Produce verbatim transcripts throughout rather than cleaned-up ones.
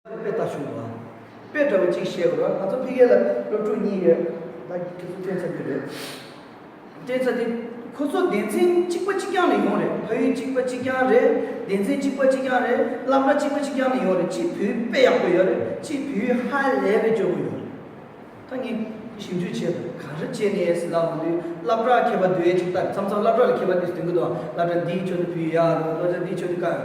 དཔེ་ལྟ་ཆོག་པ། དཔེ་འདྲ་བོ་གཅིག་བཤད་དགོས་ར། ང་ཚོ་ཕ་གི་ལ་སློབ་ཕྲུག་གཉིས་ཡོད། ད་ཁྱེད་ཚོ་ཐོན་ཚར་གྱི་རེད། ཐོན་ཚར་དེ། ཁོ་ཚོ་སྡེ་ཚན་གཅིག་པ་གཅིག་རྐྱང་ནས་ཡོང་རེད། ཕ་ཡུལ་གཅིག་པ་གཅིག་རྐྱང་རེད། སྡེ་ཚན་གཅིག་པ་གཅིག་རྐྱང་རེད། སློབ་གྲྭ་གཅིག་པ་གཅིག་རྐྱང་ནས་ཡོང་རེད། གཅིག་བོད་དཔེ་ཡག་པོ་ཡོད་རེད། གཅིག་བོད་ཧ་ལས་པའི་སྐྱོ་པོ་ཡོད་རེད། ད་ངས་ཞིབ་འཇུག་བྱས་པ་ག་རེ་བྱས་ནས་ཟེར་ལབ་འོང་དུས། སློབ་གྲྭ་མཁས་པ་འདུས་ཡས་ཅིག་ལྟ། མཚམས་མཚམས་སློབ་གྲྭ་ལ་མཁས་པ་ཏིས་སྟོན་གི་འདུག་སློབ་གྲྭ་འདིའི་ཆོས་དེ་བོད་ཡག་རེད། སློབ་གྲྭ་འདིའི་ཆོས་དེ་དཀའ།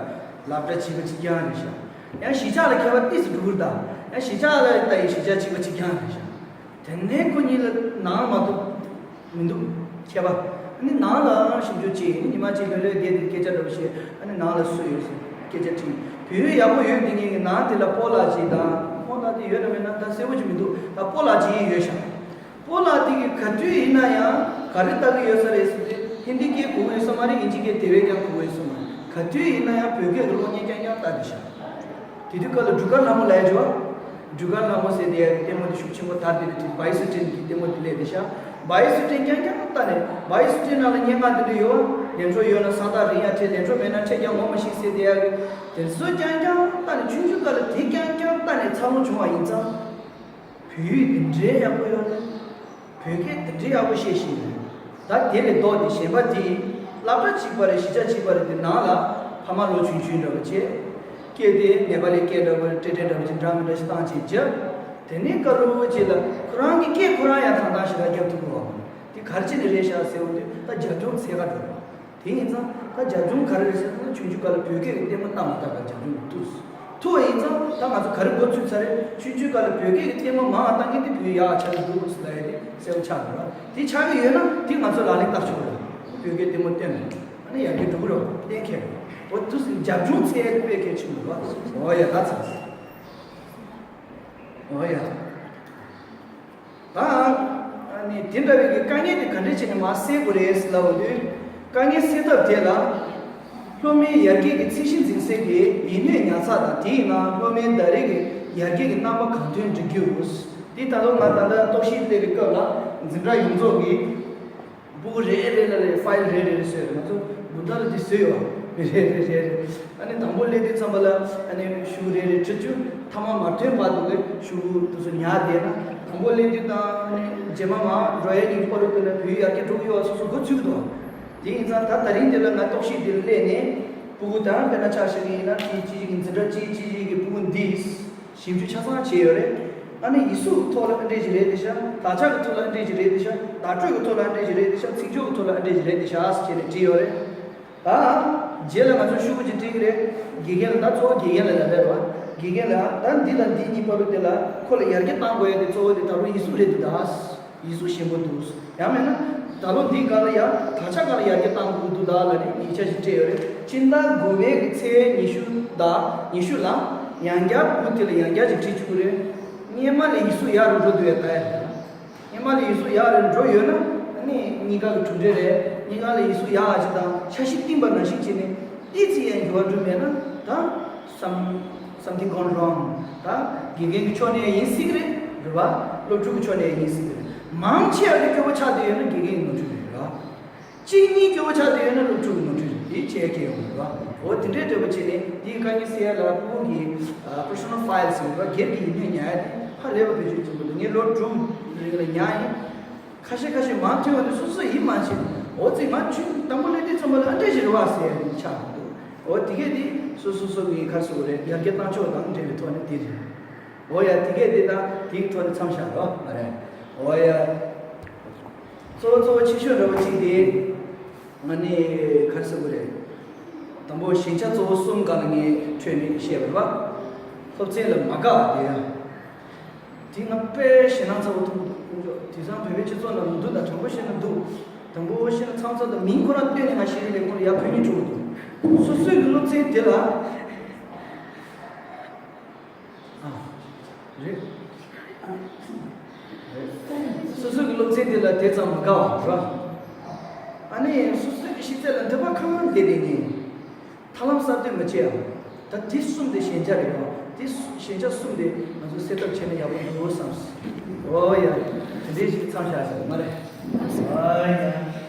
སློབ་གྲྭ་བྱིས་པ་གཅིག་རྐྱང་རེད་ཤག་ཡང་གཞིས་ཆགས་ལ་མཁས་པ་ཏིས་འགྲོ་གི་རེད་ད། ཡང་གཞིས་ཆགས་ལ་ལྟ་ཡི་གཞིས་ཆགས་གཅིག་པ་གཅིག་རྐྱང་རེད་ཤག་དེ་ནས་ཁོ་གཉིས་ལ་ནང་མ་གཏོགས་མི་འདུག་མཁས་པ། ཨ་ནི་ནང་ལའང་ཞིབ་འཇུག་བྱས། ཨ་ནི་ཉི་མ་གཅིག་ལྷོད་ལྷོད་བསྡད་དེ་སྐད་ཆ་འདྲ་པོ་བཤད། ཨ་ནི་ནང་ལ་སུ་ཡོད་ཟེར་སྐད་ཆ་དྲིས། བོད་ཡག་པོ་ཡོད་དེ་ངེད་ཀྱི་ནང་དེ་ལ་སྤོ་ལགས་ཅིག་དང་། སྤོ་ལགས་དེ་ཡོད་ན་མེད་ན་ད་གསལ་པོ་ཅིག་མི་འདུག་ད་སྤོ་ལགས་ཅིག་ཡོད་ཤག་སྤོ་ལགས་དེ་གིས་ག་དུས་ཡིན་ན་ཡང་ག་རེ་ལྟ་གི་ཡོད་ས་རེད་ཟེར་དུས། ཧིན་དི་སྐད་གོ་གི་ཡོད་ས་མ་རེད། དབྱིན་ཇི་སྐད་དེ་བས་ཀྱང་གོ་གི་ཡོད་ས་མ་རེད། ག་དུས་ཡིན་ན་ཡང་བོད་སྐད་ཀྱི་གློག་བརྙན་རྐྱང་རྐྱང་ལྟ་གི་ཤག་དེ་དུས་སྐབས་ལ་ཌུ་ཀར་ལྷ་མོ་ལབ་ཡ་ཅིག་ཡོད་པ། ཌུ་ཀར་ལྷ་མོ་ཟེར་དེ་ཡ་གི་ལྟད་མོ་དེ་ཤུགས་ཆེན་པོ་དར་བསྡད་པའི་དུས། བྷའི་སུ་ཏྲེན་གྱི་ལྟད་མོ་དེ་སླེབས་བསྡད་ཤག་བྷའི་སུ་ཏྲེན་རྐྱང་རྐྱང་ལྟ་ནས། བྷའི་སུ་ཏྲེན་ནང་ལ་སྙན་ངག་དེ་འདྲ་ཡོད་པ། ལས་འཕྲོ་ཡོད་ན་ས་ཐག་རིང་ཡ་འཕྲད། ལས་འཕྲོ་མེད་ན་འཕྲད་ཀྱང་ངོ་མ་ཤེས་ཟེར་དེ་ཡ་གི། དེ་ཚོ་རྐྱང་རྐྱང་ལྟ་ནས། ཆུང་ཆུང་སྐབས་ལ་དེ་རྐྱང་རྐྱང་ལྟ་ནས་འཚར་ལོངས་བྱུང་བ་ཡིན་ཙང་། བོད་ཡིག་འདི་འདྲའི་ཡག་པོ་ཡོད་རེད། བོད་སྐད་འདི་འདྲའི་ཡག་པོ་བཤད་ཤེས་རེད། ད་དེ་ལས་ལྡོག་སྟེ་གཞན་པ་དེ། སློབ་གྲྭ་གཅིག་པ་རེད། གཞིས་ཆགས་གཅིག་པ་རེད། དེ་ནང་ལ་ཕ་མ་ལོ་ཆུང་ཆུང་འདྲ་པོ་བྱས། སྐད་དེ་ནེ་པ་ལི་སྐད་འདྲ་པོ་རེད། ཏྲེ་ཏྲེ་འདྲ་པོ་ཅིག་འདྲ་མི་འདྲ་ཞིག་བཏང་བྱས་རྒྱབ། དེ་ནས་ཀ་རུ་ཅིག་ལ་ཁོ་རང་གི་སྐད་ཁོ་རང་ཡང་ཐང་ཐང་ཞིག་ལ་རྒྱབ་ཐུབ་ཀྱི་ཡོད་མ་རེད། དེ་ག་རེ་བྱས་ནས་རེད་ཤག་ཟེར་འོང་དུས། ད་རྒྱབ་ལྗོངས་འཚོལ་ག་འགྲོ་བ། དེ་ཡིན་ཙང་ད་རྒྱབ་ལྗོངས་ག་རེ་རེད་ཟེར་ན། ཆུང་ཆུང་སྐབས་ལ་བོད་སྐད་ཀྱི་ལྟད་མོ་ལྟ་མ་ལྟ་ག་རྒྱབ་ལྗོངས་ཀྱི་ཐུག་ཐུག་པ་ཡིན་ཙང་། ད་ང་ཚོ་ག་རེ་འགོ་ཚུགས་ཚར་རེད། ཆུང་ཆུང་སྐབས་ལ་བོད་སྐད་ཀྱི་ལྟད་མོ་མང་བ་ལྟ་མཁན་དེ་བོད་ཡག་ཆགས་ཀྱི་འདུག་ཟེར་ལབ་ཡ་དེ་གསལ་པོ་ཆགས་འདུག་ར། དེ་ཆགས་ཀྱི་ཡོད་ན་དེ་ང་ཚོ་ལག་ལེན་བསྟར་ཆོག་རེད། བོད་སྐད་ལྟད་མོ་བསྟན་ན་ཨ་ནི་ཡར་རྒྱས་འགྲོ་གི་རེད་བ། གཏན་འཁེལ་རེད། འོ་དུས་སུ་རྒྱབ་ལྗོངས་འཚོལ་ཡ་དེ་དཔེ་གལ་ཆེན་པོ་རེད་བ། འོ་ཡ། ད་ཚར་སོང་། འོ་ཡ། ད་ཨ་ནི་དེ་འདྲ་བའི་གི་དཀའ་ངལ་དེ་ག་འདྲས་བྱས་ནས་མར་སེལ་དགོས་རེད་ཟེར་ལབ་པ་དུས། དཀའ་ངལ་སེལ་ཐབས་དེ་ལ། སློབ་མའི་ཡར་རྒྱས་ཀྱི་ཚད་གཞི་འཛིན་སའི་གི་ཡིག་སྣོད་ཉར་ཚགས་དང་། དེའི་ནང་སློབ་མའི་ཟླ་རེའི་གི་ཡར་རྒྱས་ཀྱི་རྣམ་པ་གང་ཐོན་འབྲི་རྒྱུ། དེ་ད་དུང་ང་ད་ལྟ་རྟོག་ཞིབ་སླེབས་པའི་སྐབས་ལ་འཛིན་གྲྭ་ཡོངས་རྫོགས་ཀྱི་སྤུ་གུ་རེ་རེ་ལ་ལས་ཕ་ཡིལ་རེ་རེ་རེ་བཟོས་ཡོད། ང་ཚོ་དགུན་ཟླ་ལ་འདི་བཟོས་ཡོད། རེ་རེ་རེ་རེ། ཨ་ནི་དང་པོ་སླེབས་དུས་ཙམ་པ་ལ་ཨ་ནི་ཤོག་བུ་རེ་རེ་བྲིས་རྒྱུ། མཐའ་མ་མར་ཐོན་བར་དུ་གི་ཤོག་བུ་དེ་ཚོ་ཉར་བསྡད་ན། དང་པོ་སླེབས་དུས་དང་ཨ་ནི་རྗེས་མ་མར་འགྲོ་ཡ་གཉིས་ཀྱི་བར་དུ་ལ་བོད་ཡིག་ཡར་རྒྱས་འགྲོ་གི་ཡོད་པ་སོ་སོ་མགོ་ཚོས་ཀྱི་འདུག་དེ་ཡིན་ཙང་ད་དེ་རིང་འདི་ལ་ང་རྟོག་ཞིབ་འདིར་སླེབས་ནས། སྤུ་གུ་དང་དཔེར་ན་ཆ་བཞག་གི་ཡིན་ན། དེ་ཅི་ཞིག་གི་འཛིན་གྲྭ་ཅི་ཅི་ཞིག་གི་སྤུ་གུ་འདིས། ཞིབ་འཇུག་ཆ་ཚང་བྱས་ཡོད་རེད། ཨ་ནི་ཡིག་གཟུགས་ཐོག་ལ་ཨ་འདྲས་ཅིག་རེད་དེ་ཤག་དག་ཆ་གི་ཐོག་ལ་ཨ་འདྲས་ཅིག་རེད་དེ་ཤག་བརྡ་སྤྲོད་ཀྱི་ཐོག་ལ་ཨ་འདྲས་ཅིག་རེད་དེ་ཤག་ཚིག་སྦྱོར་གྱི་ཐོག་ལ་ཨ་འདྲས་ཅིག་རེད་དེ་ཤག་ཟེར་བྱས་ནས་བྲིས་ཡོད་རེད། ད་རྗེས་ལ་ང་ཚོ་ཤོག་བུ་ཅིག་སྤྲད་ཀྱི་རེད། དགེ་རྒན་ལ། ད་གཙོ་བོ་དགེ་རྒན་ལ་ལབ་པ་རེད་བ། དགེ་རྒན་ལ་ད་འདི་དང་འདི་གཉིས་བར་དུ་དེ་ལ་ཁོ་ལ་ཡར་རྒྱས་གཏང་དགོས་ཡ་དེ་གཙོ་བོ་དེ་ད་རུང་ཡིག་གཟུགས་རེད་འདུག་ད། ཡིག་གཟུགས་ཞན་པོ་འདུག་ཡང་མིན་ན་ད་ལོ་འདི་སྒང་ལ་ཡ་དག་ཆ་སྒང་ལ་ཡར་རྒྱས་གཏང་དགོས་འདུག་ད་ལབ་ནས་ཡིག་ཆ་ཞིག་སྤྲད་ཡོད་རེད། སྤྱི་ཟླ་དགུ་པའི་གི་ཚེས་ཉི་ཤུ་དང་ཉི་ཤུ་ལ་ཡང་བསྐྱར་སྤུ་གུ་དེ་ལ་ཡང་བསྐྱར་ཅིག་བྲིས་བཅུག་གི་རེད། སྔོན་མ་ལས་ཡིག་གཟུགས་ཡག་རུ་འགྲོ་འདུག་ཡ་ད་ཡ། སྔོན་མ་ལས་ཡིག་གཟུགས་ཡག་རུ་འགྲོ་ཡོད་ན། ཨ་ནི་གཉིས་ཀ་གི་གྲུབ་འབྲས་རེད། གཉིས་ཀ་ལ་ཡིག་གཟུགས་ཡག་ཅིག་དང་འཆར་གཞི་བཏིང་པ་ནང་བཞིན་བྱས་ནས་ཏོག་ཙམ་ཡང་འགྱུར་བ་འགྲོ་མེད་ན། ད་some- something gone wrong. ད་དགེ་རྒན་གྱི་ཕྱོགས་ནས་ཡིན་སྲིད་ཀྱི་རེད། རེད་བ། སློབ་ཕྲུག་གི་ཕྱོགས་ནས་ཡིན་སྲིད་ཀྱི་རེད། མང་ཆེ་བ་གི་སྐྱོ་བོ་ཆགས་བསྡད་ཡོད་ན་དགེ་རྒན་གྱི་ནོར་འཁྲུལ་རེད། རེད་བ། གཅིག་གཉིས་སྐྱོ་བོ་ཆགས་བསྡད་ཡོད་ན་སློབ་ཕྲུག་གི་ནོར་འཁྲུལ་རེད། དེ་བྱས་སྐྱེ་ཡོང་རེད་བ། འོ་དེ་འདྲའི་འདྲ་པོ་བྱས་ནས་དེའི་དཀའ་ངལ་སེལ་ཡ་ལ་སྤུ་གུ་གི་ཨ་personal files ཡོད་རེད་བ། སྒེར་གྱི་ཡིག་སྣོད་ཉར་ཡ་དེ་ཧ་ལས་པ་བེད་སྤྱོད་ཆེན་པོ་འདུག་ངས་ལོ་དྲུག་རིང་ལ་ཉར་ཡིན། ཁ་ཤས་ཁ་ཤས་མར་ཐོན་པ་དེ་སོ་སོ་ཡིད་མ་ཆེས། འོ་ཙི་མ་ཆུང་དང་པོ་སླེབས་དུས་ཙམ་པ་ལ་ཨ་འདྲས་ཞིག་རེད་བ་ཟེར་ཡ་ཆགས་འདུག་འོ་དེ་གས་དེ་སོ་སོ་སོ་གི་ག་རེ་ཟེར་དགོས་རེད། ཡར་རྒྱས་གཏང་ཕྱོགས་དང་འབྲེལ་བའི་ཐོག་ནས་དེ་རེད། འོ་ཡ། དེ་གས་དེ་ད་དེའི་ཐོག་ནས་མཚམས་བཞག་རོགས་མ་རེད། འོ་ཡ། གཙོ་བོ་གཙོ་བོ་ཆེ་ཤོས་འདྲ་བོ་གཅིག་དེ། ང་ནི་ག་རེ་ཟེར་དགོས་རེད། དང་པོ་ཞན་ཆ་གཙོ་བོ་གསུམ་སྒང་ལ་ངས་འཕྲོས་ནས་བཤད་པ་རེད་བ། སློབ་ཚན་ལ་མ་དགའ་བ་དེ་ཡང་། དེ་ང་དཔེ་ཞེད་སྣང་ཚ་བོ་ཐུག་འདུག་དཀོན་མཆོག་དེང་སང་བོད་པའི་སྤྱི་ཚོགས་ནང་མི་འདུག་ད་དྲང་པོ་བཤད་ན་འདུག་དྲང་པོ་བཤད་ན་མཚམས་མཚམས་དུ་མིང་ཁོ་རང་བཏོན་ནས་ང་ཤེས་རིག་ལས་ཁུངས་ལ་ཡར་ཕུལ་སྙིང་བྲོ་གི་འདུག་སོ་སོའི་གི་སློབ་ཚན་དེ་ལ། ཨ། རེད། རེད། སོ་སོའི་གི་སློབ་ཚན་དེ་ལ་དེ་ཙམ་མི་དགའ་བ་རེད་བ། ཨ་ནི་སོ་སོའི་གི་ཤེས་ཚད་ལ་འདོད་པ་ཁེངས་བསྡད་དེ་ནི། ཐར་ལམ་གསར་གཏོད་མི་བྱེད་ཨ། ད་དེ་གསུམ་དེ་ཞན་ཆ་རེད་བ། དེ་གསུ- ཞན་ཆ་གསུམ་དེ་ང་ཚོ་སེལ་ཐབས་བྱས་ན་ཡག་པོ་འདུག་བསམ། འོ་ཡ། དེ་འདྲའི་ཞིག་མཚམས་བཞག་ཟེར་མ་རེད། ཨ་ཡ།